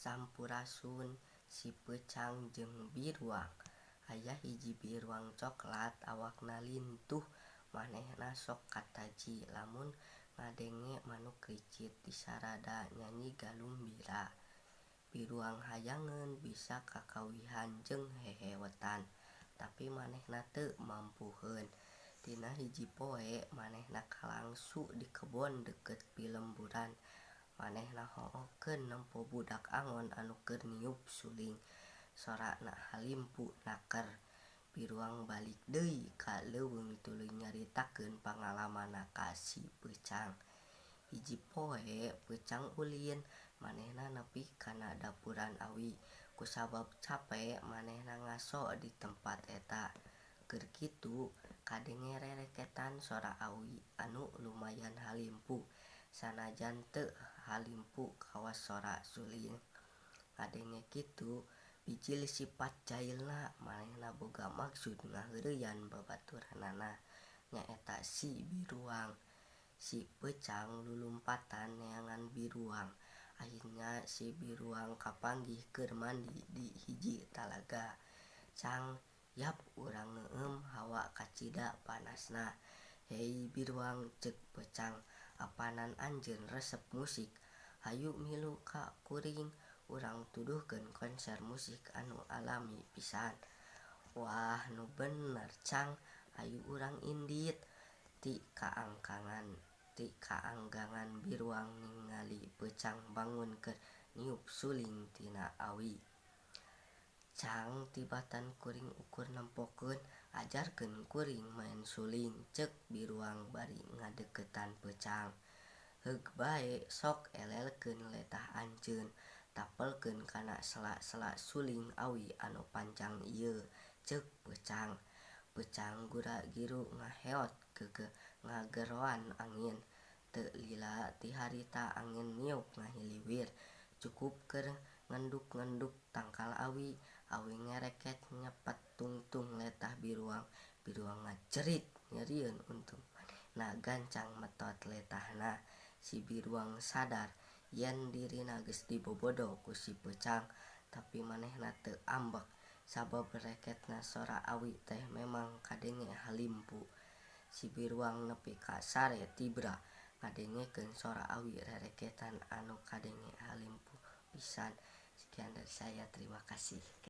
Sampurasun, Si Peucang jeung Biruang. Aya hiji biruang coklat awakna lintuh, manehna sok kataji lamun ngadenge manuk ricit disarada nyanyi galumbira. Biruang hayangeun bisa kakawihan jeung hehewetan, tapi manehna teu mampuheun. Dina hiji poe manehna kalangsu di kebon deukeut pilemburan. Manehna hohokeun nempo budak angon anu keur niup suling, sorana halimpu naker. Biruang balik deui ka leuweung tuluy nyaritakeun pangalamanna ka Si Peucang. Hiji poe Peucang ulin, manehna nepi kana dapuran awi. Kusabab cape manehna ngaso di tempat eta. Keur kitu kadenge rereketan sora awi anu lumayan halimpu sanajan teu halimpu kawas sora suling. Ngadenge kitu bijil sipat jailna, manehna boga maksud ngaheureuyan babaturanna, nyaeta si Biruang. Si Peucang lulumpatan neangan Biruang. Akhirna si Biruang kapanggih keur mandi di hiji talaga. "Cang, yap urang ngeueum hawa kacida panasna. Hei Biruang," ceuk Peucang, "apanan anjeun resep musik? Hayu milu ka kuring, urang tuduhkeun konser musik anu alami pisan." "Wah, nu bener Cang, hayu urang indit." Ti kaanggangan Biruang ningali Peucang bangun keur niup suling tina awi. "Cang, tibatan kuring ukur nempokeun, ajarkeun kuring maen suling," ceuk Biruang bari ngadeuketan Peucang. "Heug bae, sok elelkeun letah anjeun, tapelkeun kana sela-sela suling awi anu panjang ieu," ceuk Peucang. Peucang gura-giru ngaheot ngageroan angin. Teu lila ti harita angin niup ngahiliwir, cukup keur ngenduk-ngenduk tangkal awi. Awi ngereket nyepet tungtung letah Biruang. Biruang ngajerit nyerieun, untung manehna gancang metot letahna. Si Biruang sadar yen dirina geus dibobodo ku si Peucang, tapi manehna teu ambek sabab reketna sora awi teh memang kadenge halimpu. Si Biruang nepi ka sare tibra ngadengekeun sora awi rereketan anu kadenge halimpu pisan. Sekian dari saya, terima kasih.